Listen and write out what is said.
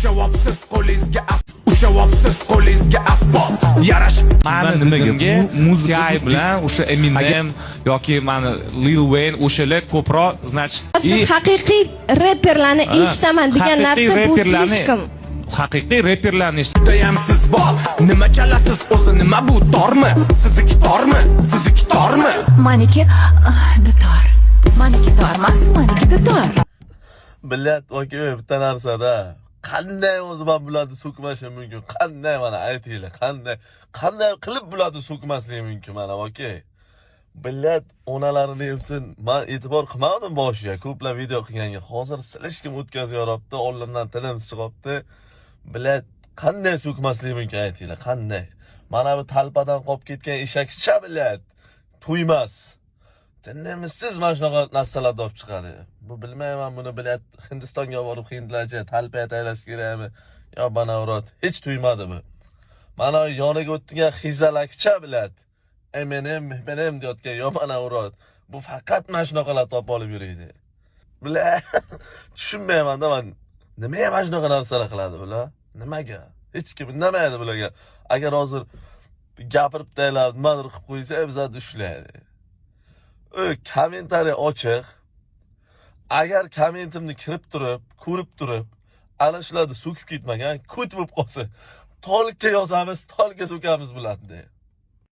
Ushlayapsiz qo'lingizga ushlayapsiz qo'lingizga asbob yarashib. Mani Man nimaga? didimga Muzika T.I. bilan o'sha Eminem yoki mani Lil Wayne, o'shalar ko'proq, значит. Siz haqiqiy reperlarni eshitaman degan haqiqiy narsa bu reperlarni слишком. Haqiqiy reperlarni Judayam siz bor. Nima chalasiz o'zi, nima bu, tormi? Sizniki tormi? Sizniki tormi? Maniki dutor. Maniki tor emas, maniki dutor. Блять, aka, bitta narsada. Qanday o'zi man bularni so'kmashim mumkin? Qanday, mana aytinglar, qanday? Qanday qilib bularni so'kmaslik mumkin mana, aka? Блять, onalarini emsin. Man e'tibor qilmadim boshiga, ko'plab video qilganga. Hozir слишком o'tkazib yoribdi, oldimdan tilim chiqyapti. Блять, qanday so'kmaslik mumkin, aytinglar, qanday? Mana bu talpadan qolib ketgan eshakcha, блять, to'ymas. Tinimsiz mana shunaqa narsalarni olib chiqadi. Bu bilmayman, buni, блять, Hindistonga borib hindlarcha talpa taylash kerakmi? Yo bana urot, hech to'ymadi bu. Mana yoniga o'tgan xizalakcha, блять. Eminem, Eminem deyotgan yo mana urot. Bu faqat mana shunaqalar topib olib yuriydi. Блять, tushunmayman-da man. Nimaga mana shunaqa narsalar qiladi bular? Nimaga? Hech kim indamaydi bularga. Agar hozir gapirib taylab nimadir qilib qo'ysa, bizlarni ushlaydi. U kommentariy ochiq. Agar kommentimni kirib turib, ko'rib turib, ana shularni so'kib ketmagan, ko't bo'lib qolsa, только yozamiz, только so'kamiz bularni.